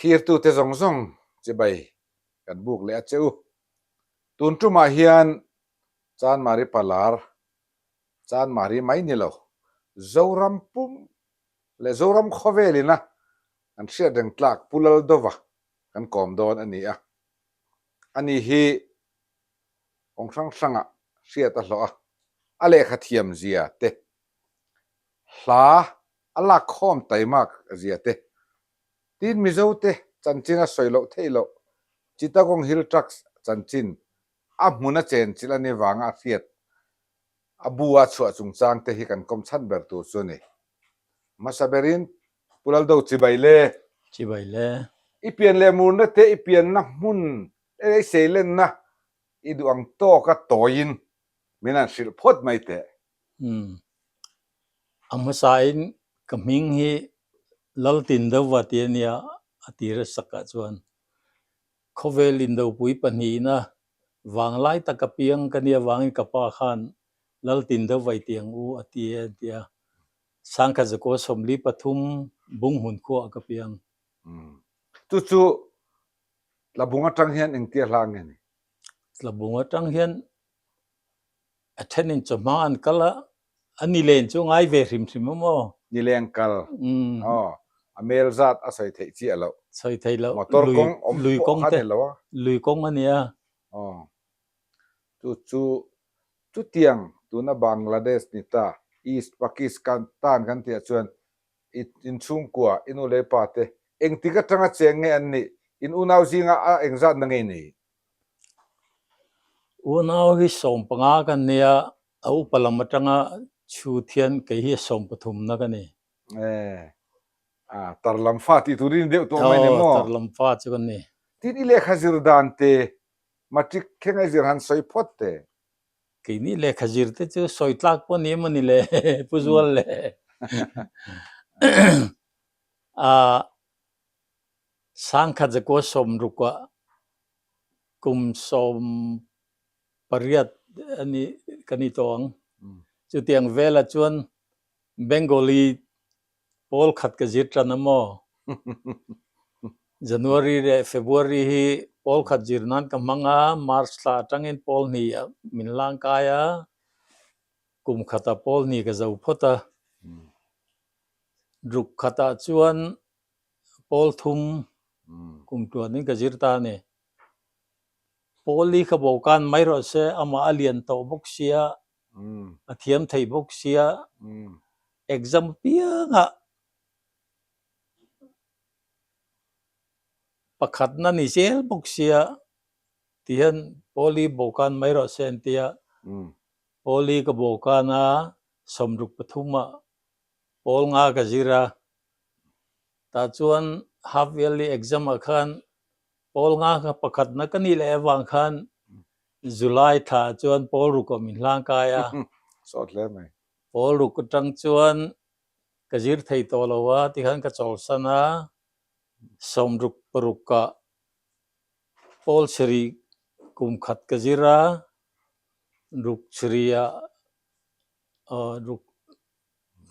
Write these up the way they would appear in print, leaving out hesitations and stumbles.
Thlirtute zawng zawng chibai kan buk leh a che u. Tun tumah hian Chanmari Palar, Chanmari mai ni lo, Zoram pum leh Zoram khawvel ina kan hriat reng tlak Pu Laldova kan kawm dawn a ni a. Ani hi kawng hrang hrangah hriat a hlawh a, a lehkha thiam zia te, hla a lak khawm taimak zia te, tin Mizo te chanchin a sawi loh theih loh Chittagong Hill Tracts chanchin a hmun a chenchilh a ni vanga a hriat a bu a chhuah chungchang te hi kan kawm chhan ber tur chu a ni. Hmasa berin Pu Laldo chibai le. Chibai le. I pian leh murna te i pianna hmun leh i seilenna i duh ang tawka tawiin min han hrilh phawt mai teh. Umm. A hmasain ka hming hi Laltindova tih a nia a tir a sakah chuan khawvel indopui pahnihna vanglai tak a piang ka nia vangin ka pa khan Laltindova i ti ang u a ti e a ti a. Sangkhat zakua 43 Bunghmun khuaah ka piang. Umm. Chu chu Tlabung atang hian engtia hla nge ni? Tlabung atang hian a thenin chawhma an kal a, a nilen chu ngai ve hrim hrim a maw? Nileng kal. Umm. Aw, a mel zat a sawi theih chiah loh. Sawi theih loh. Motor kawng awm Lui pawh kawng kha te, ni lo a. lui kawng a nia. Aw. Chu chu chutiang tuna Bangladesh ni ta, East Pakistan kan tih ah chuan I inchhungkua, i nu leh pa te engtik atanga cheng nge an nih? In unau zinga a engzatna nge nei? Unau hi 15 kan nia, a upa lam atanga chhut hian kei hi 13na ka ni. E, a tar lam fa tih tur i ni deuh tawh mai ni maw? Aw, tar lam fa chu ka ni. Tin, i lehkha zir dan te, matric thleng a zir han sawi phawt teh. Keini lehkha zir te chu sawi tlak pawh ni emaw ni le Pu Zual le. Ah sangkhat zakua 60ah kum 18 ani ka ni tawh ang. Chutiang velah chuan Bengali Pawl khat ka zir tan a maw? January leh February hi pawl khat zir nan ka hmang a, March thla atangin pawl hnih ah min lang kai a, kum khatah pawl hnih ka zo phawt a. Ruk khatah chuan pawl thum kum tluanin ka zir ta a ni. Pawl hi ka bokan mai rawh se, amah a lian tawh bawk sia, a thiam thei bawk sia, exam piangah pakhatna ni zel bawk sia tihian Pawli bokan mai rawh se an ti a, Pawli ka bokan a, 63ah pawl nga ka zir a, tah chuan half yearly exam ah khan Pawl nga kha pakhatna ka nih leh avang khan July thla ah chuan pawl ruk awm in hlang kai a. Sawt hle mai. Pawl ruk atang chuan ka zir thei tawh lo a tikhan ka chawlsan a, 66 ah pawl sarih kum khat ka zir a, ruk sarih ah aw ruk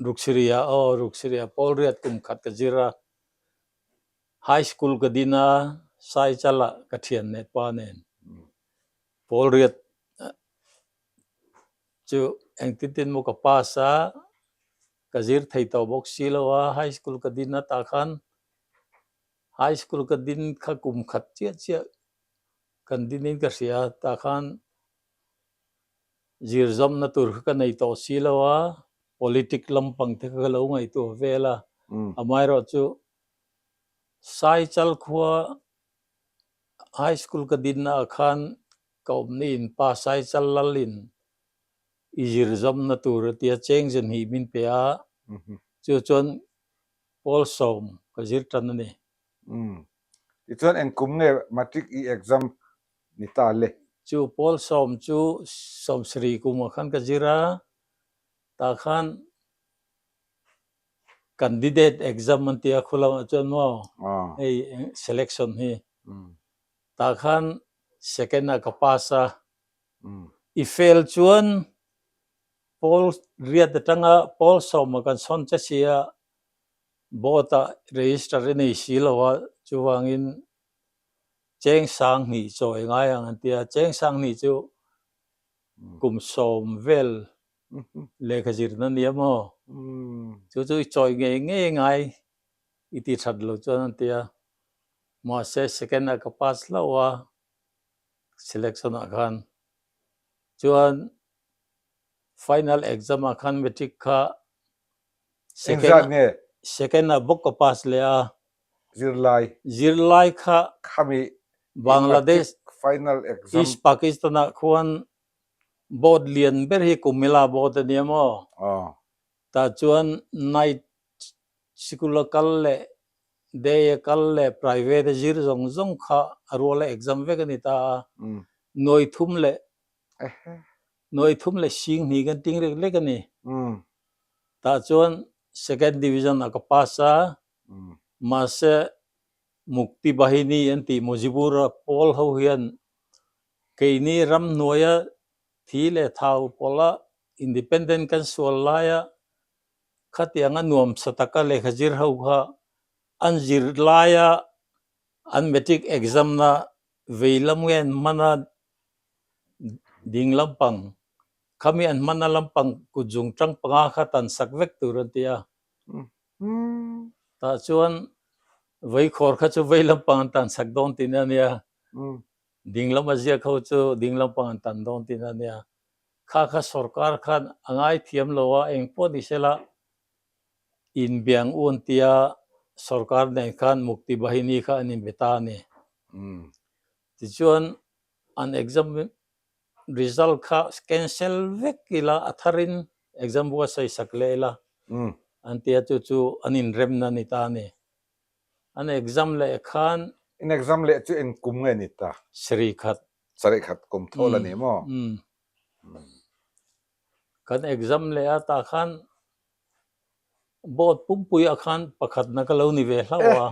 ruk sarih ah aw ruk sarih ah pawl riat kum khat ka zir a. High School ka din a, Saichal ah ka thian leh pa nen pawl riat chu engtin tin maw ka pass a, ka zir thei tawh bawk si lo a, High School ka din a tah khan High School ka din kha kum khat chiah chiah kan din in ka hria a, tah khan zir zawmna tur kha ka nei tawh si lo a, politic lampang te kha ka lo ngaihtuah vel a, amaherawhchu Saichal khua High School ka dinna ah khan ka awmna in pa Saichal lal in i zir zawmna tur a tia cheng ze hnih min pe a, chu chuan pawl sawm ka zir tan a ni. Umm. Tichuan eng kum nge matric i exam ni ta le? Chu pawl sawm chu 70 kum ah khan ka zir a, tah khan Candidate exam an tia khu lamah chuan maw hei selection hi tah khan second ah ka pass a, i fail chuan pawl riat atanga pawl sawm ah kan sawn che si a, board ah register i nei si lo a chu. Chuvangin cheng 2000 chawi ngai ang an ti a, cheng 2000 chu kum 10 vel lehkha zirna nia maw? Chu chu i chawi ngei ngei ngai i ti that lo chuan an ti a, mahse second ah ka pass hlauh a selection ah khan chuan final exam ah khan matric kha Engzat nge? Second ah bawk ka pass leh a. Zirlai. Zirlai kha Khami Bangladesh final exam. East Pakistan ah khuan board lian ber hi Kumila board a nia maw? Tah chuan night sikul a kal leh day a kal leh private a zir zawng zawng kha a rual a exam vek a ni ta a. Nuai thum leh Nuai thum leh 2000 kan ting rek lek a ni. Tah chuan second division ah ka pass a, mahse Mukti Bahini an tih Mujibur-a pawl ho hian keini ramhnuaia thi leh thau pawlha independent kan sual laia khatianga nuamsa taka lehkha zir ho kha an zir laia an matric exam na vei lam nge an hman a ding lampang khami an hmanna lampang kut zung tang panga kha tan sak vek tur an ti a. Tah chuan vei khawr kha chu vei lampang an tan sak dawn tihna a nia. Ding lam a ziak ho chu ding lampang an tan dawn tihna a nia. Kha kha sorkar khan a ngai thiam lo a, eng pawh ni sela inbiang u an tia sorkar nen khan Mukti Bahini kha an inbe ta a ni. Tichuan an exam result kha cancel vek ila a tharin exam bu a sawi sak leh ila an tia chu chu an inremna a ni ta a ni. An exam leh khan. In exam leh chu eng kum nge ni ta? Sarih khat. Sarih khat kum thawl a ni maw? Kan exam leh a tah khan Board pumpui ah khan pakhatna ka lo ni ve hlauh a.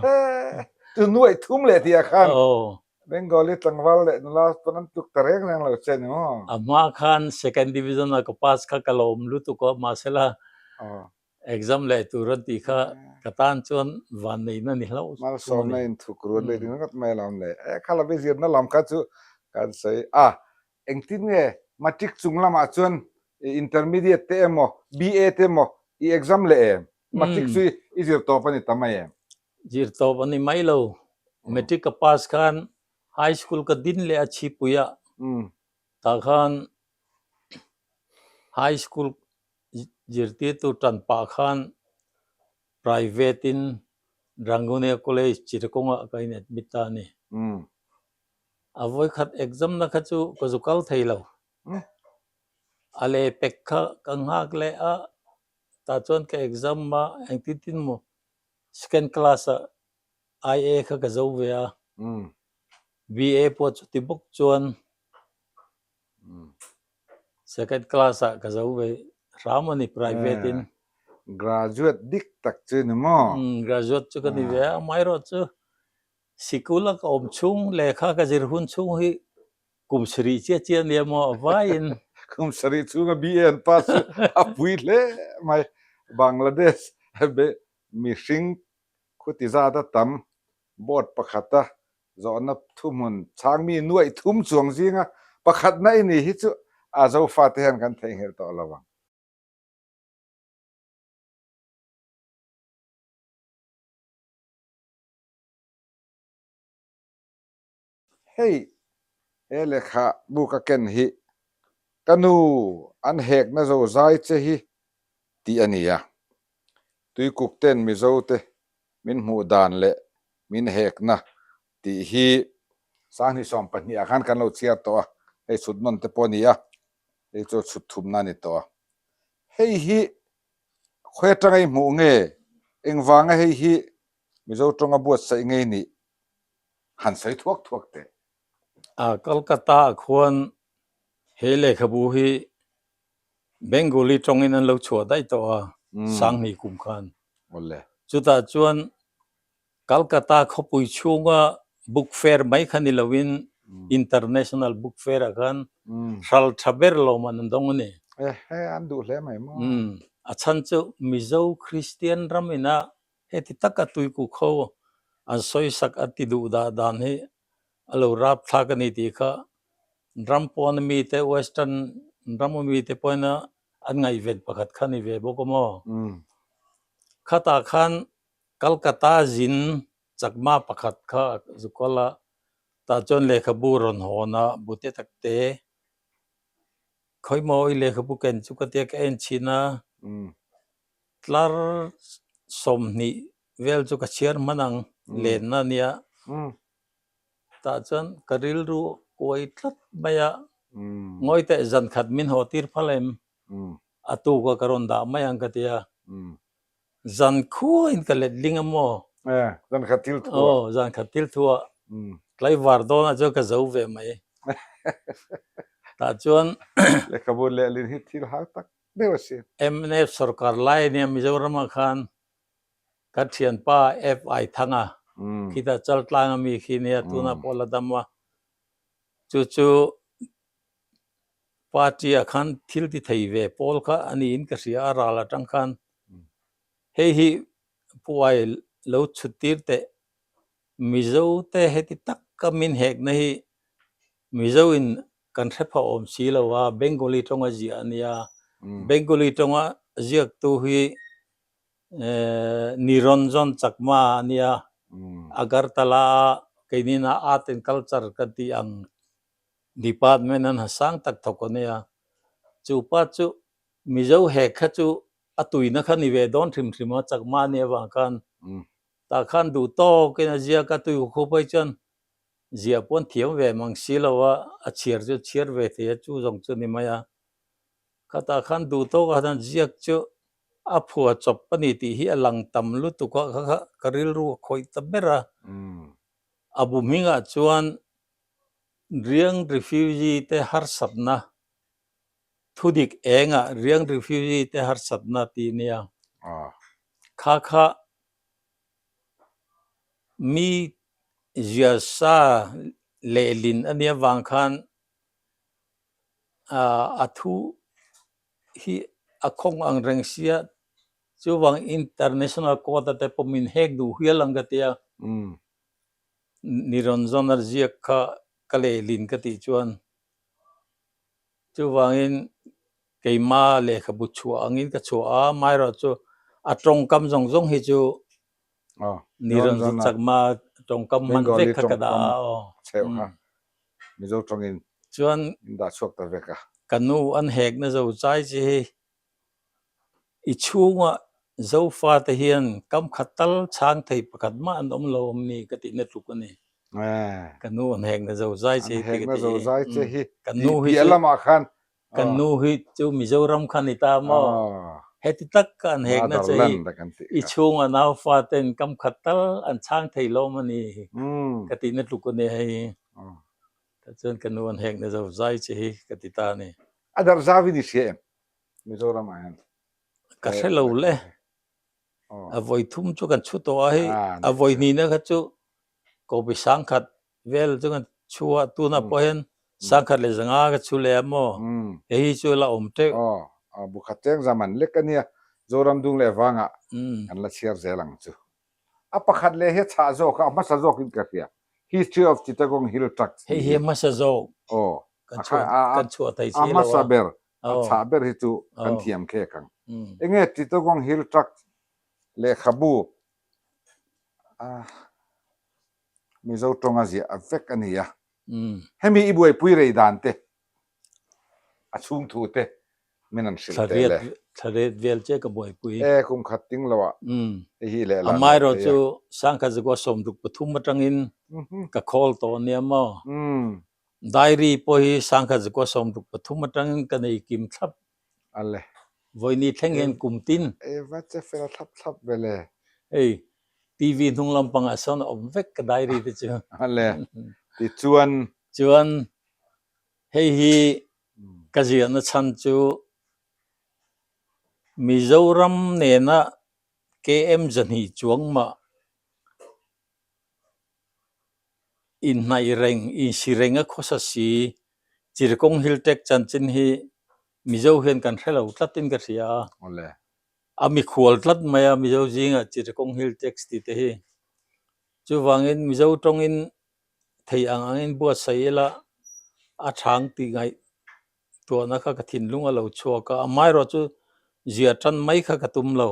Chu nuaih thum leh tih ah khan Bengali tlangval leh nula pawn an tluk ta reng reng lo che ni maw? A hma khan second division ah ka pass kha ka lawm lutuk a, mahsela exam leh tur an tih kha ka tan chuan vanneihna ni hlauh thung a ni. Malsawmna in thuk ruat leh ringawt mai alawm le. E kha lam i zirna lam kha chu kan sawi a, Engtin nge matric chung lamah chuan intermediate te emaw BA te emaw i exam leh em? Matric chu i zir tawp a ni ta mai em? Zir tawp a ni mai lo. Matric ka pass khan high school ka din leh a chhipui ah tah khan high school zirtirtu tan pah khan private in Rangunia College Chittagong ah ka in admit ta a ni. A vawikhat exam na kha chu ka zu kal thei lo. A leh pek kha ka nghak leh a, tah chuan ka exam a engtin tin maw second class ah IA kha ka zo ve a, BA pawh chuti bawk chuan second class ah ka zo ve hram a ni private in. Graduate dik tak chu ni maw? Graduate chu ka ni ve a, amaherawh chu Sikul a ka awm chhung lehkha ka zir hun chhung hi kum sarih chiah chiah a nia maw a vaiin. Kum sarih chhunga BA an pass chu a pui hle mai. Bangladesh mihring khuti zat a tam board pakhata zawhna thuhmun chhangmi nuaih thum chuang zinga pakhatna i ni hi chu a Zofate hian kan theihnghilh tawh lo ang. Hei he lehkha bu ka ken hi ka nu an hekna zo zai che hi tih a ni a, Tuikuk ten Mizo te min hmuh dan leh min hekna tih hi 2012 ah khan kan lo chhiar tawh a, hei chhut nawn te pawh a ni a, hei chu chhut thumna a ni tawh a. Hei hi Khawi atanga i hmuh nge? Engvanga hei hi Mizo tawnga buatsaih ngei nih han sawi thuak thuak teh. A Kolkata ah khuan he lehkhabu hi Bengali tawngin an lo chhuah daih tawh a, 2000 kum khan. Chutah chuan Calcutta khawpui chhunga book fair mai kha ni loin International Book Fair ah khan hral tha ber lawm an dawng a ni. Ehe, an duh hle mai maw? A chhan chu Mizo Kristian ram ina heti taka tuikuk ho. An sawisak a ti duh dah dan hi a lo rap thlak a ni tih kha ram pawn a mite western ram a mite pawhin a an ngaihven pakhat kha a ni ve bawk a maw? Khatah khan Calcutta zin chakma pakhat kha a zu kal a, tah chuan lehkhabu rawn hawn a, bute takte khawimaw i lehkhabu ken chu ka tia ka en chhin a, tlar 20 vel chu ka chhiar hman ang lenna a nia. Tah chuan ka rilru kuai tlat mai a, ngawi teh zan khat min haw tir phal em? A tuk a ka rawn dah mai ang ka ti a, zan khuain ka let ling a maw? Zan khat thil thu ah. Aw, zan khat thil thu ah. Tlaivar dawnah chuan ka zo ve mai. Tah chuan Lehkhabu lehlin hi thil hau tak deuh a si. Mnf sorkar lai a nia Mizoramah khan Ka thianpa FI Thanga khita Chaltlang a mi khi nia tuna pawh la dam a, chu chu party ah khan thil ti thei ve pawl kha a niin ka hria a ral atang khan hei hi puai lo chhut tir teh Mizo te heti taka min hekna hi Mizo in kan hre pha awm si lo a, Bengali tawnga ziah a nia, Bengali tawnga ziaktu hi Niranjan Chakma a nia, Agartala a keinin a Art and Culture kan tih ang department an ha sang tak thawk a nia. Chu pa chu Mizo hek kha chu a tuina kha ni ve dawn hrim hrim a, Chakma a nih avang khan tah khan duh tawkin a ziak a, tui khup phei chuan ziah pawh an thiam ve mang si lo a, a chhiar chu a chhiar ve thei a, chu zawng chu a ni mai a. Khatah khan duh tawkah khan ziak chu a phua chawp a ni tih hi a lang tam lutuk a, kha kha ka rilru a khawih ta ber a. A bu hmingah chuan Riang refugee te harsatna, thudik engah Riang refugee te harsatna tih nia. Kha kha mi ziasa lehlin a nih avang khan a thu hi a khawng ang reng sia chuvang international court a te pawh min hek duh hial ang ka tia ni rawn zawn a ziak kha ka lehlin ka tih chuan chuvangin keima lehkhabu chhuah angin ka chhuah a amaherawh chu a tawngkam zawng zawng hi chu ni rawn zawn chakma tawngkam hman vek kha ka dah a aw. Mizo tawngin Chuan in dah chhuak ta vek a. Ka nu an hekna zo chai chi hi i chhungah Zofate hian kam khat tal chhang thei pakhat mah an awm lo awm ni ka tihna tluk a ni. Ka nu an hekna zo zai che hi ti ka ti hi. Ka nu hi chu Kan nu hi chu Mizoram kha ni ta maw? Heti tak ka an hekna che hi i chhunga naufa ten kam khat tal an chhang thei lawm a ni ka tihna tluk a nia hei. Tah chuan ka nu an hekna zo zai che hi ka ti ta a ni. A darh zau in i hria em Mizoram ah hian? Ka hre lo le. A vawi thum chu kan chhu tawh a hei a vawi hnihna kha chu Kopi sangkhat vel chu kan chhu a tunah pawh hian sangkhat leh zanga ka chhu leh a maw hei hi chu la awm teuh. Aw bukhat cheng zaman lek a nia Zoram dung leh vangah kan la chhiar zel ang chu. A pakhat leh hi a chhah zawk a, a hmasa zawkin ka hria History of Chittagong Hill Tracts tih hi. Hei hi a hmasa zawk Aw kan chhuah thei si lo a. A hmasa ber a chhah ber hi chu kan thiam khek ang. Enge Chittagong Hill Tracts lehkhabu Mizo tawnga ziah a vek a ni a. Hemi i buaipui rei dan te, a chhung thu te min an hrilh teh le. Thla ret vel che ka buaipui. E, kum khat ting lo ah hei hi lehlan lo Amaherawh chu sangkhat zakua 63 atangin ka khawl tawh ania maw. Diary pawh hi sangkhat zakua 63 atangin ka nei kim thlap. Ale. Vawini thleng hian kum tin. E va che fel thlap thlap ve le. Hei TV hnung lampangah sawn a awm vek ka diary te chu. Ale. Tichuan. Chuan hei hi ka ziahna chhan chu Mizoram nena KM 200 chuang mah Inhnaih reng, insi reng a khawsa si. Chirkawng Hill Tract chanchin hi Mizo hian kan hre lo tlatin ka hria a. A mikhual tlat mai a Mizo zingah Chirkawng Hill Tract tih te hi. Chuvangin Mizo tawngin thei ang angin buatsaih ila a chhang tih ngaih tuahna kha ka thinlung a lo chhuak a, amaherawh chu zia tan mai kha ka tum lo.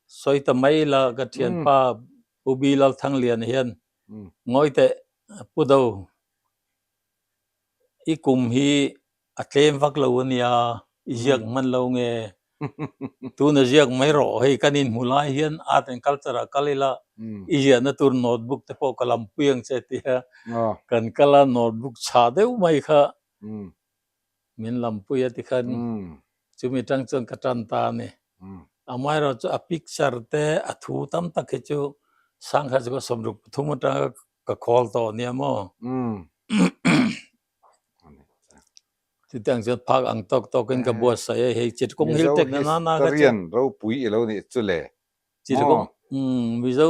Sawi ta mai ila ka thianpa Pu Bi Lalthangliana hian ngawi teh Pu Do i kum hi a tlem vak lo a nia, i ziak hman lo nge? Tuna ziak mai rawh, hei kan inhmu lai hian art and culture ah kal ila i ziahna tur notebook te pawh ka lampui ang che tia kan kal a, notebook chhah deuh mai kha min lampui a tikhan chumi tang chuan ka tan ta a ni. Amaherawhchu a picture te a thu tam tak hi chu sangha chu ka 63 atanga ka khawl tawh nia maw? Chutiang chuan phak ang tawk tawkin ka buatsaih a, hei Chitkawng Hill Mizo tek na na na ka chu. historian ropui i lo nih chu le. Chitkawng, umm, Mizo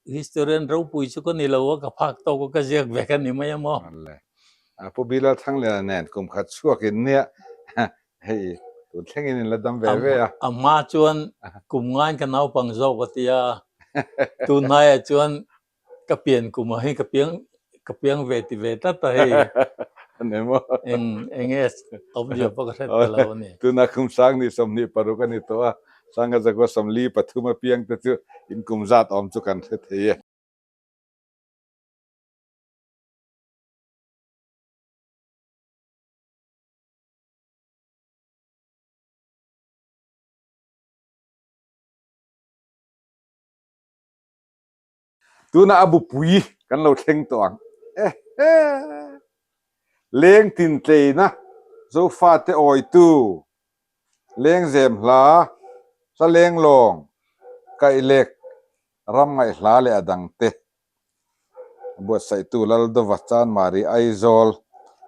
historian ropui chu ka ni lo a, ka phak tawk a ka ziak vek a ni mai a maw? Le. Pu Bilal Thangliana nen kum khat chhuak in nia hei tun thlengin in la dam ve ve a. A hma chuan kum ngain ka naupang zawk a ti a, tunhnaiah chuan Ka pian kum ah hi ka piang ka piang ve ti ve tlat a hei. Ani maw? Eng eng nge awmzia pawh ka hret ta lo a ni. Tuna kum 2026 a ni tawh a, Sangha Zakua 43 a piang te chu in kum zat awm chu kan hre thei e. Tuna a bupui kan lo thleng tawh ang. Ehe! Leng tin tleina Zofate awitu, lengzem hla, hla leng lawng, kaihlek, ram ngaih hla leh a dangte. Buatsaihtu Laldova Chanmari Aizawl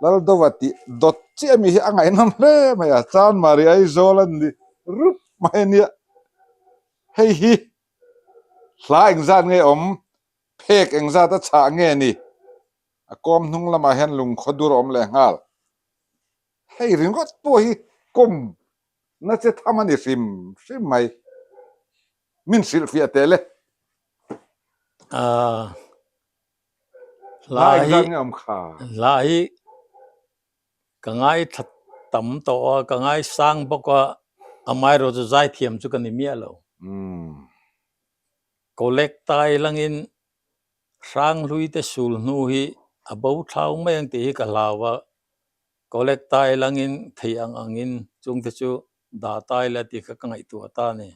Laldova tih dawt chiah mi hi a ngaihnawm hle mai a, Chanmari Aizawl an ni rup mai a nia. Hei hi Hla engzat nge awm? Phek engzat a chhah nge ni? A kawm hnung lamah hian lungkhaw dur a awm leh nghal. Hei ringawt pawh hi kawm na che tham a ni hrim hrim mai. Min hrilhfiah teh le. Hla engzat nge awm kha? Hla hi Ka ngaithla tam tawh a, ka ngaisang bawk a, amaherawh chu zaithiam chu ka ni miah lo. Collect tai langin Hranghlui te sul hnu hi a bo thlau mai ang tih hi ka hlau a, collect tai langin theih ang angin chungte chu dah tai la tih kha ka ngaihtuah ta a ni.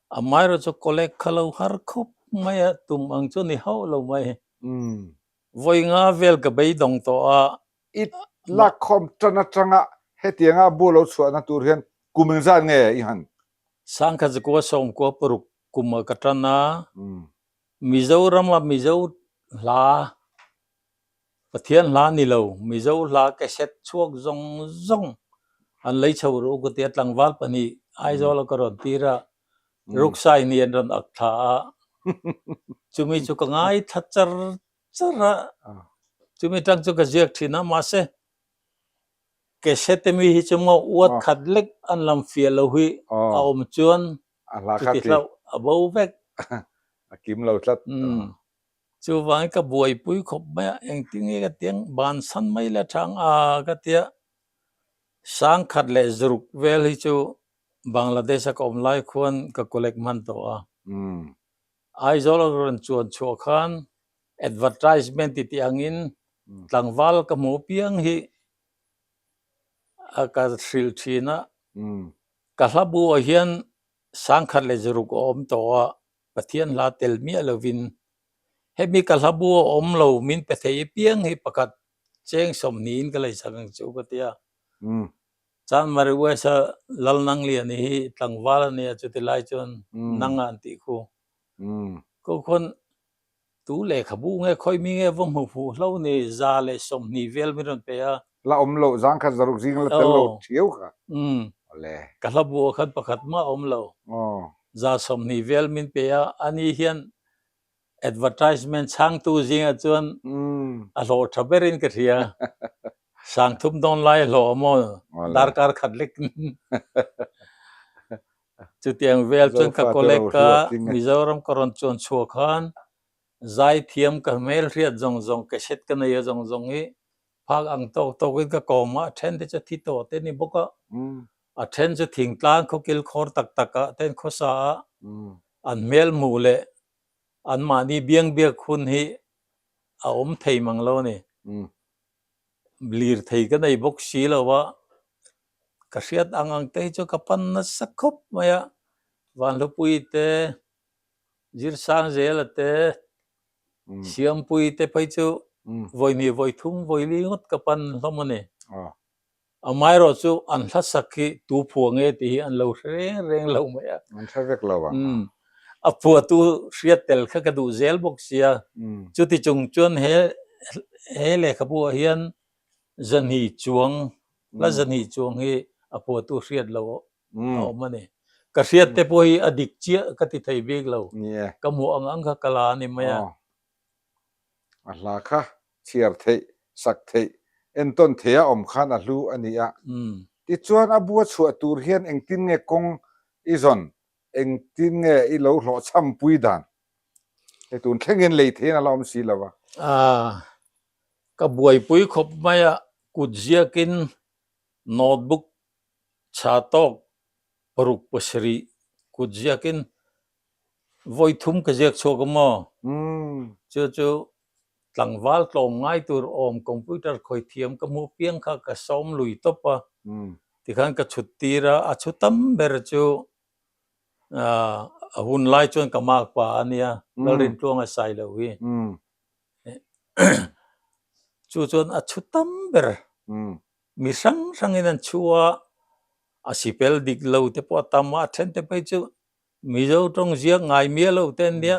Amaherawh chu collect kha lo har khawp mai a, tum ang chu ni hauh lo mai. Vawi nga vel ka beidawng tawh a. I lakkhawm tan atanga hetianga bu lo chhuahna tur hian kum engzat nge i han? Sangkhat zakua sawmkua paruk kum ah ka tan a. Mizorama Mizo hla, Pathian hla ni lo, Mizo hla cassette chhuak zawng zawng an lei chho ru ka tia tlangval pahnih Aizawl a ka rawn tir a, Ruksai ni an rawn ak thla a, chumi chu ka ngaithla char char a, chumi tang chu ka ziak thin a, mahse cassette mi hi chu maw uat khat lek an lam fiah lo hi a awm chuan chuti hlauh a bo vek. A kim lo tlat. Chuvangin ka buaipui khawp mai a, engtin nge ka tiang bansan mai la thang a ka tia sangkhat leh zuruk vel hi chu Bangladesh a ka awm lai khuan ka collect hman tawh a. Aizawl a rawn chuan chhuah khan advertisement ti tih angin tlangval ka hmu piang hi a ka hrilh thin a. Ka hla buah hian sangkhat leh zuruk a awm tawh a, Pathian hla tel miah lovin hemi ka hla bu a awm lo min pe thei apiang hi pakhat cheng sawmhnihin ka leisak ang chu ka ti a. Chanmari West a Lalnangliani hi tlangval a nia chuti lai chuan nang a an tih khu. Ko khuan tu lehkhabu nge khawi mi nge va hmu fuh hlo ni 120 vel min rawn pe a. La awm lo, zangkhat zaruk zing la tel lo thiau kha. Awle. Ka hla bu ah khan pakhat mah a awm lo. 120 vel min pe a, ani hian Advertisement chhangtu zingah chuan a hlawh tha berin ka hria. Sangthum dawn lai a hlawh a maw? Darkar khat lek. Chutiang vel chuan ka collect a, Mizoram ka rawn chuan chhuah khan. Zaithiam ka hmel hriat zawng zawng cassette ka nei a zawng zawng hi phak ang tawk tawkin ka kawm a, a then te chu thi tawh te ni bawk a, a then chu thingtlang khawkil khawr tak tak ah ten khawsa a an hmel hmuh leh anmahni biang biak hun hi a awm thei mang lo a ni. Lir thei ka nei bawk si lo a, ka hriat ang ang te hi chu ka pan nasa khawp mai a, Vanhlupui te, Zirsangzela te, Siampui te phei chu vawi hnih vawi thum vawi li ngawt ka pan hlawm a ni. Amaherawh chu an hlasak hi tu phua nge tih hi an lo hre reng reng lo mai a. An hre vek lo ang. A phuatu hriat tel kha ka duh zel bawk sia. Chuti chung chuan he he lehkhabu ah hian zahnih chuang hla zahnih chuang hi a phuatu hriat lo a awm a ni. Ka hriat te pawh hi a dik chiah ka ti thei bik lo. Ka hmuh ang ang kha ka la a ni mai a. A hla kha chhiar theih, sak theih, entawn theih a awm khan a hlu a ni a. Tichuan a bua chhuah tur hian engtin nge kawng i zawn, engtin nge i lo hlawhchham pui dan? Hei tun thlengin lei theiin a la awm si lo a. Ka buaipui khawp mai a, kut ziakin notebook chha tawk paruk pasarih kut ziakin vawi thum ka ziak chhuak a maw? Chu chu tlangval tlawm ngai tur awm computer khawi thiam ka hmuh piang kha ka sawm lui tawp a, tikhan ka chhut tir a, a chhu tam ber chu a hun lai chuan ka mark pa a nia, Lalrintluanga Sailo hi. Chu chuan a chhu tam ber. Mi hrang hrangin an chhu a, a sipel dik lo te pawh a tam a, a then te phei chu Mizo tawng ziak ngai miah lo te an nia,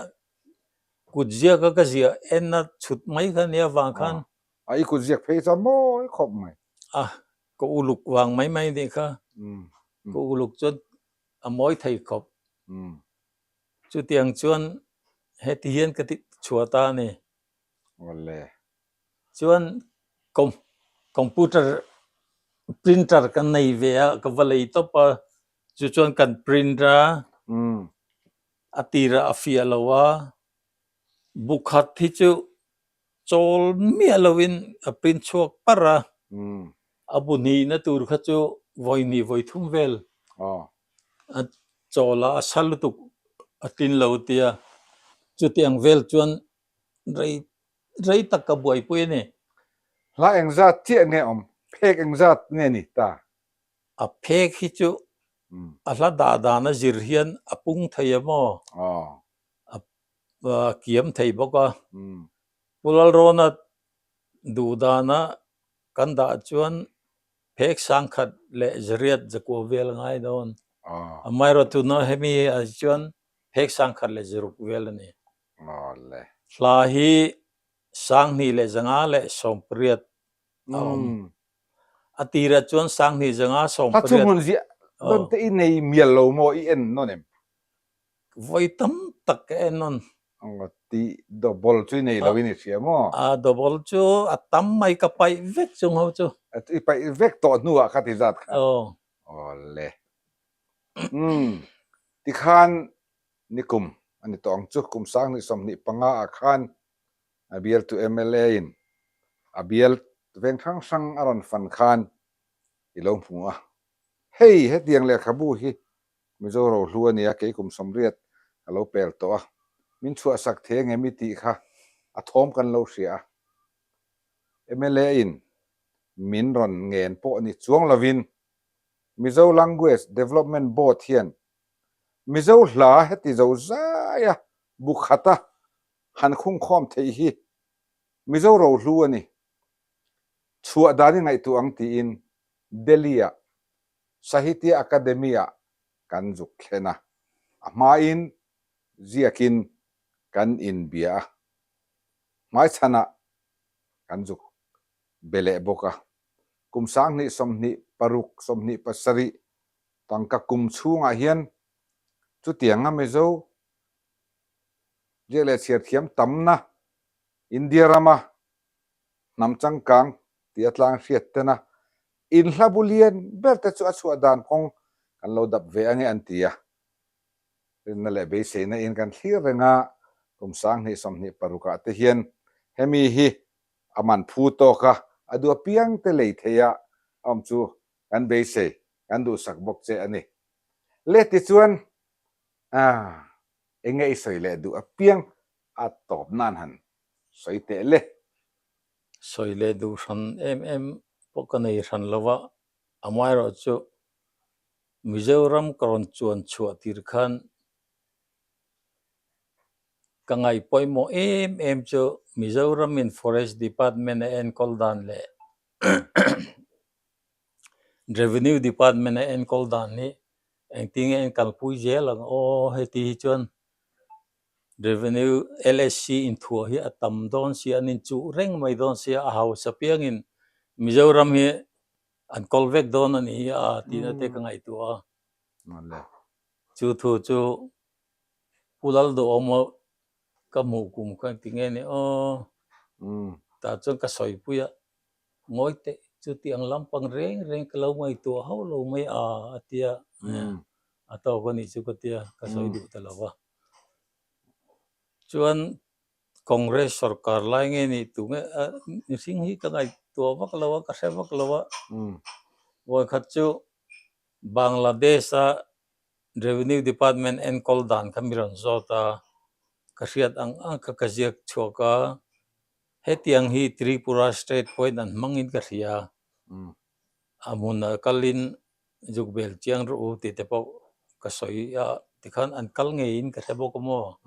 kut ziaka ka ziah en a chhut mai kha nia vang khan. A i kut ziak phei chuan mawi khawp mai. A, ka uluk vang mai mai nih kha, ka uluk chuan a mawi thei khawp. Chutiang chuan heti hian ka ti chhuah ta a ni. Awle. Chuan computer printer kan nei ve a, ka va lei tawp a, chu chuan kan print a, a tirah a fiah lo a, bukhat hi chu chawl miah lovin a print chhuak parh a, a bu hnihna tur kha chu vawi hnih vawi thum vel a chawl a, a sa lutuk a tlin lo tia, chutiang vel chuan rei rei tak ka buaipui a ni. Hla engzat chiah nge awm? Phek engzat nge ni ta? A phek hi chu a hla dah dan a zir hian a pung thei a maw? A kiam thei bawk a. Pu Lalrawna duh dana kan dah chuan phek sangkhat leh zariat zakua vel a ngai dawn. Amaherawhchu tuna hemi ah chuan phek sangkhat leh zaruk vel a ni. Hla hi sanghnih leh zanga leh sawmpariat a awm. A tirah chuan sanghnih zanga sawmpariat. Hla chhunghmun ziah nawn te i nei mial lo maw i en nawn em? Vawi tam tak ka en nawn. Tih double chu i nei lo in i hria maw? A double chu a tam mai ka paih vek chung ho chu. I paih vek tawh hnuah kha ti zat kha. Aw. Awle. Umm. Tikhan Nikum a ni tawh ang chu, kum 2025 ah khan a bialtu mla in a bial veng hrang hrang a rawn fan khan i lo hmu a. Hei hetiang lehkhabu hi Mizo rohlu a nia, kei kum 80 ka lo pel tawh a, min chhuahsak thei angem i tih kha a thawm kan lo hria a. Mla in min rawn ngen pawh ni chuang lovin Mizo Language Development Board hian Mizo hla heti zo zaia bu khata han khungkhawm theih hi Mizo rohlu a ni. Chhuah dan i ngaihtuah ang tiin Delhi-ah Sahitya Akademi-ah kan zuk thlen a, a hmain ziakin kan inbia a, hmaichhanah kan zuk be leh bawk a. Kum 2026, 27 Tangka kum chhungah hian chutianga Mizo ziak leh chhiar thiam tamna India rama hnam changkang tih a tlang hriat tena inhla bu lian ber te chu a chhuah dan kawng kan lo dap ve ange an ti a. Rinna leh beiseina in kan thlir reng a. Kum 2026 ah te hian hemi hi a man phu tawk a, a duh apiang te lei thei a awm chu kan beisei, kan duhsak bawk che a ni. Le tichuan ah enge i sawi leh duh apiang a tawp nan han sawi teh le. Sawi leh duh hran em em pawh ka nei hran lo va, amaherawhchu Mizoram ka rawn chuan chhuah tir khan Ka ngaih pawimawh em em chu Mizoramin Forest Department a enkawl dan leh Revenue Department a enkawl dan hi engtin nge an kalpui zel ang aw heti hi chuan Revenue LSC inthuah hi a tam dawn sia an inchuh reng mai dawn sia a hausa piangin Mizoram hi an kawl vek dawn a ni hi a tihna te ka ngaihtuah a. Chu thu chu Pu Lalduhawma ka hmuh kum kha engti nge ni aw? Tah chuan ka sawipui a, ngawi teh chuti ang lampang reng reng ka lo ngaihtuah hauh lo mai a a ti a, a tawk a nih chu ka ti a, ka sawi duh ta lo va. Chuan Congress sorkar lai nge nih tu nge a mihring hi ka ngaihtuah vak lo a, ka hre vak lo a, vawikhat chu Bangladesh-a Revenue Department enkawl dan kha mi rawn zawt a, ka hriat ang ang kha ka ziak chhuak a, hetiang hi Tripura State pawhin an hmangin ka hria, a hmunah kalin zuk bel chiang rawh u tih te pawh ka sawi a, tikhan an kal ngeiin ka hre bawk a maw?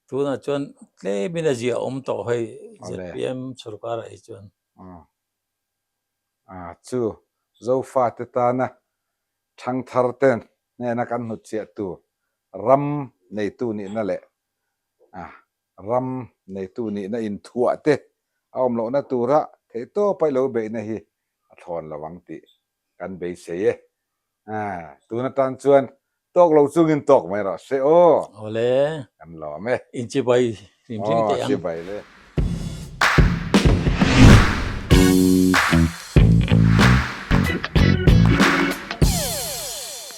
Tunah chuan tlemin a ziah awm tawh hei zpm sorkarah hi chuan. A chu Zofate tana thangthar te hnena kan hnutchhiah tur ram neitu nihna leh ram neitu nihna inthuah te a awm lohna tura theihtawpa i lo beihna hi a thlawn lo ang tih kan beisei e. Tun atan chuan tawk lo chungin tawk mai rawh se aw. Awle. Kan lawm e. Inchibai hrim hrim teh ang. Aw, chibai le.